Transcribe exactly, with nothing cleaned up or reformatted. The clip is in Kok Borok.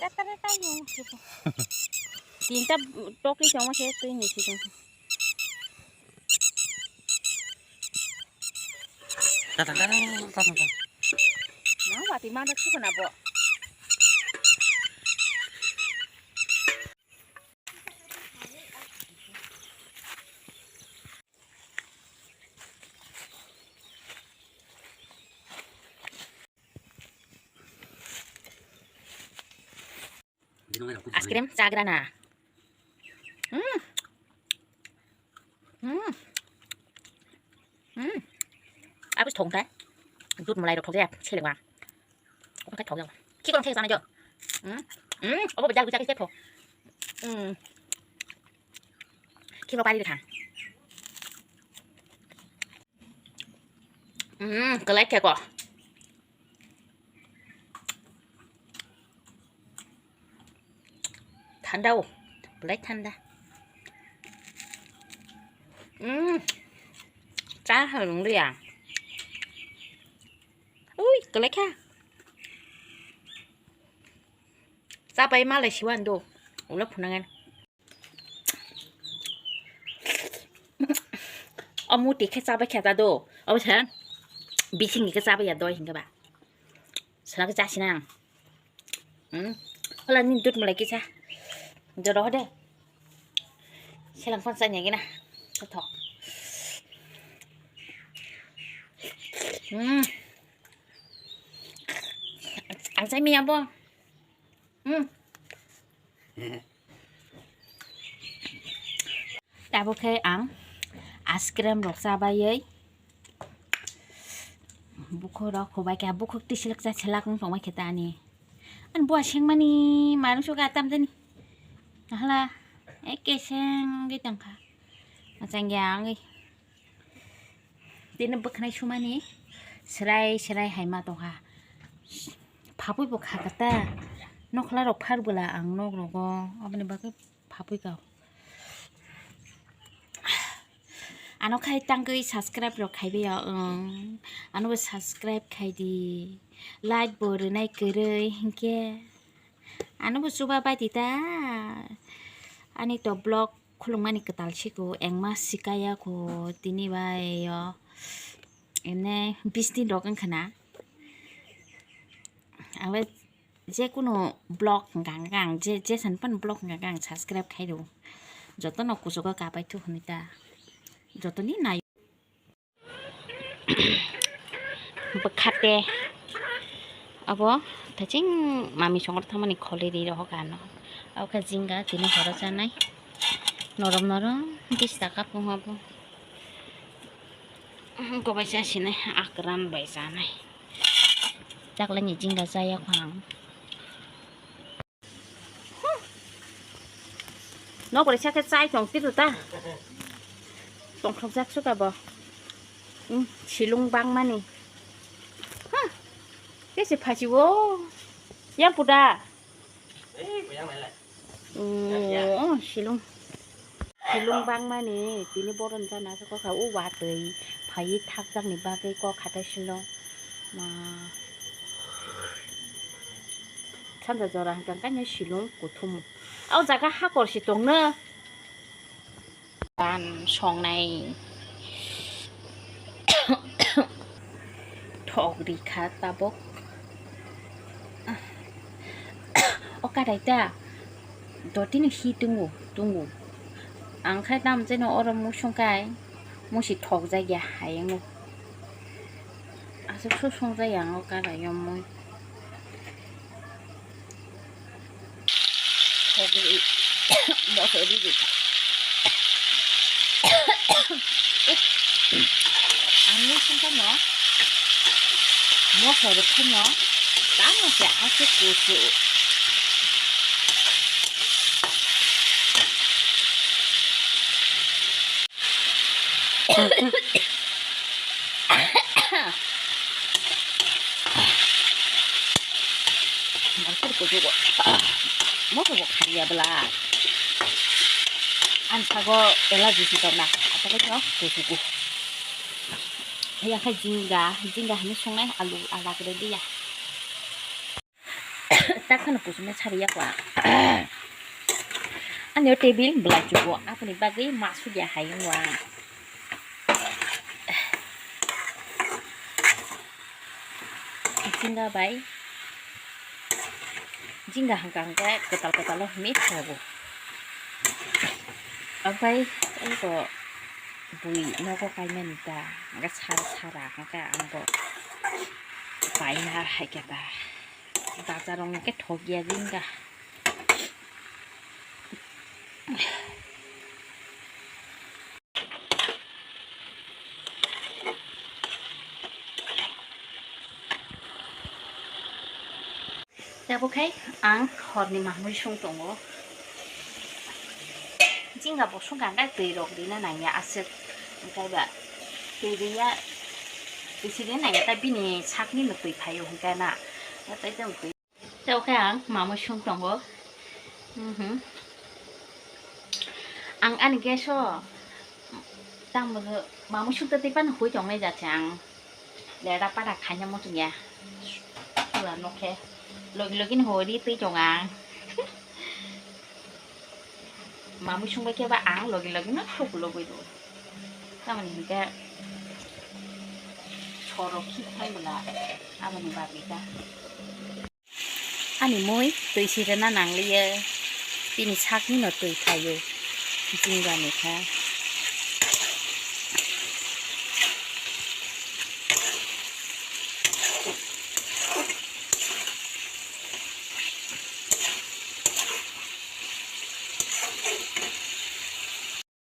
Tatare tayo. Tinta tokri chama se tui ni si. Tatang tatang tatang tatang. Nang wati mandak sukuna bo. Ice cream chagrana. Hmm. Hmm. Hmm. Abis thong thai. Dut malai rok thok ya, chele wa. Okai thok ya. Ki kong thai sana jo. Hmm. Hmm. Obo bejak bejak ke thok. Hmm. Ki lo pari kha. Hmm, kelek ke ko. Thanda o, belai thanda. Hmm, cha halung liya. Ui, kelek kha. Cha pai malai siwan do, ulo phunangan. O muti khe chabai khe ta do. Obo se bisingni khe chabai ya doi hinke ba. Sala khe chasi nang. Hmm. Ola ni dut malai kisa. Joro hode. Selang phone chanya gina. Thok. Hmm. Ang chai mi abo. Hmm. Tabuk khe ang ice cream rok chabaiwi bukhuk rok hubai kha, bukhuk tisilak chasilak wng tongma khe ta ani. Ani bua sengmani manung suka tam jani. Ahla, eh, keseng wngwi tongkha. Achang ya wngwi. Tini bwkhanai sumani serai serai hai ma tongkha. Phapwi bo kha kata. Nokhla rok phar bwla ang nok rogo. Aboni bagwi phapwi kha. Ano khai tangwi subscribe rok khai bai ya, ang. Ano bo subscribe khai di. Like bo rwnai kwrwi hinkhe. Ano bo chuba bai di ta. Ani to vlog khulungmani kwtal siko, engma sikaya ko tini bai o. Emne bis din rok wngkha na. Ang le jekunu vlog hwnka hwnka ang je, je san pan vlog hwnka hwnka ang subscribe khai rw. Jotono kuchugo kapai thu hwnwi ta. Jotoni nai. Bwkhate abo thaching mami songor thamani kholi ri rohok ano. Abo khe jinga tini horo chanai. Norom norom bista kapung abo. Gobai chasinai akran bai chanai. Chaklai ni jinga chaya khang. Nok bai sa khe chai tong tiro ta. Tongthok jak suka bo. Hmm, silung bangmani. Ha. Kesi phachi o. Yang puda. Oh, silung. Silung bangmani tini boron jana se kokha o watwi phaiwi thakjakni bagwi kok hatai silung. Ma. Sanja jora hwnkha khe silung kuthum. O jaga hakor si tongno. Ban songnai. Thok rikha tabok. O karai ta. Dotino hi tungo, tungo. Ang khai tam jeno oro musung kai. Musi thok jak ya hai wngo. Aswk suk sung jak ya ang o karai o mui. Moso riri. Ang sungkano moso rwphano tamo se aswk kusu. Moso kusugo. Moso bo khariya bwla. Ani sago allergy si tongna. Aswk no kusugo. Yang khe jinga, jinga hini songnai alu alak ready ya. Akhano kuchumai sari ya kwa. Ani o table belai chugo, aboni bagwi ma sugya hai wngwa. Jinga bai. Jinga hangka hangka kwtal kwtal o himi thogo. Obai eko bui nogo kaimani ta, hangka sara sara hangka ang bo paina hai khe ta. Bazar rok hingke thok ya jinga. Tei bo khai ang horni mamui sung tongo. Jinga bo sung kha, hingke twi rok rina nangya aswk, hingke ba twi riya, twi si rina nangya, tei bini sakni no twi phaio hingke na, tei tong twi. Tei oke ang mamui sung tongo. Mhm. Ang ani gas o tamo mamui sung tei pano hui tongnai jacha ang. Lera para khaina muchung ya. Pura nokhe logi logi ni hori twi tong ang. Mamui sung bai khe ba ang logi logi no thuk logoi do. Tamoni hingke sorok khik thang bwla aboni bagwi ta. Ani mui twi sirena nangliya, bini sakni no twi phaio, jinga ni kha.